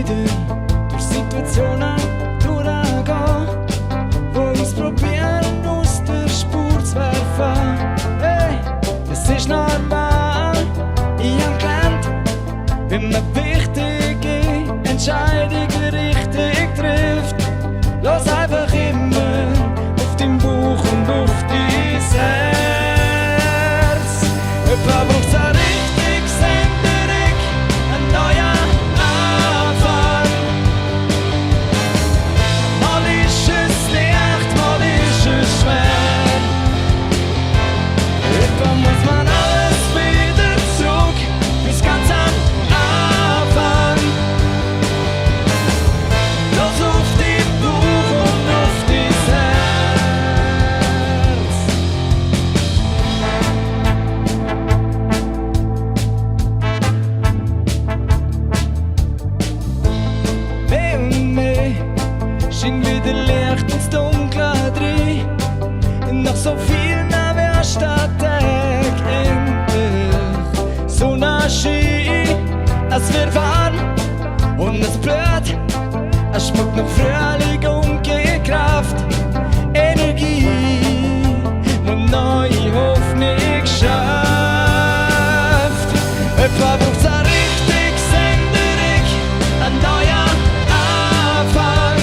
wieder durch Situationen durchgehen, wo uns probieren aus der Spur zu werfen. Hey, das ist normal. Ich hab gelernt, wie man wichtige Entscheidungen richtig trifft. Los einfach immer auf dein Bauch und auf dein Herz. Etwa braucht's eine Richtungsänderung, einen neuen Anfang. Mal ist es leicht, mal ist es schwer. Etwa muss man alles wieder zurück, bis ganz am Anfang. Los auf dein Bauch und auf dein Herz. Mehr und mehr scheint wieder Licht ins Dunkle rein. Nach so vielen Werkstatttag endlich Sonne scheint. Es wird warm und es blüht. Es schmeckt nach Frühling und gibt Kraft, Energie und neue Hoffnung schafft. Etwa braucht's eine Richtungsänderung, einen neuen Anfang.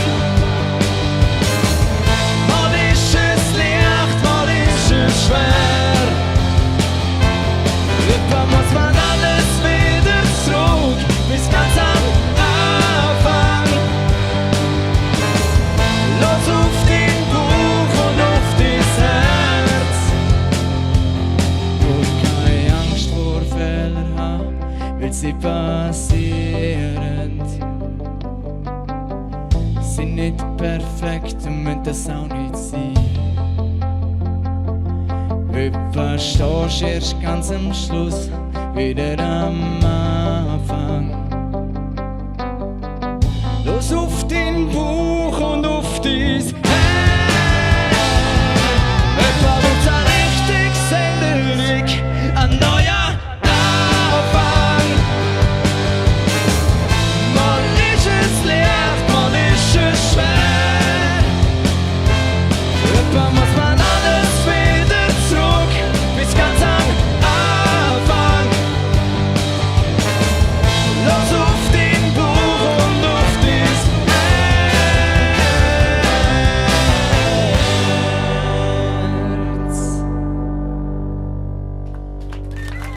Mal ist es leicht, mal ist es schwer. Etwa muss man alles wieder zurück, bis ganz am Anfang. Los auf dein Bauch und auf dein Herz. Und keine Angst vor Fehlern haben, weil sie passieren. Sind nicht perfekt und müssen das auch nicht sein. Heute stehst erst ganz am Schluss wieder am Anfang. Los auf dein Bauch.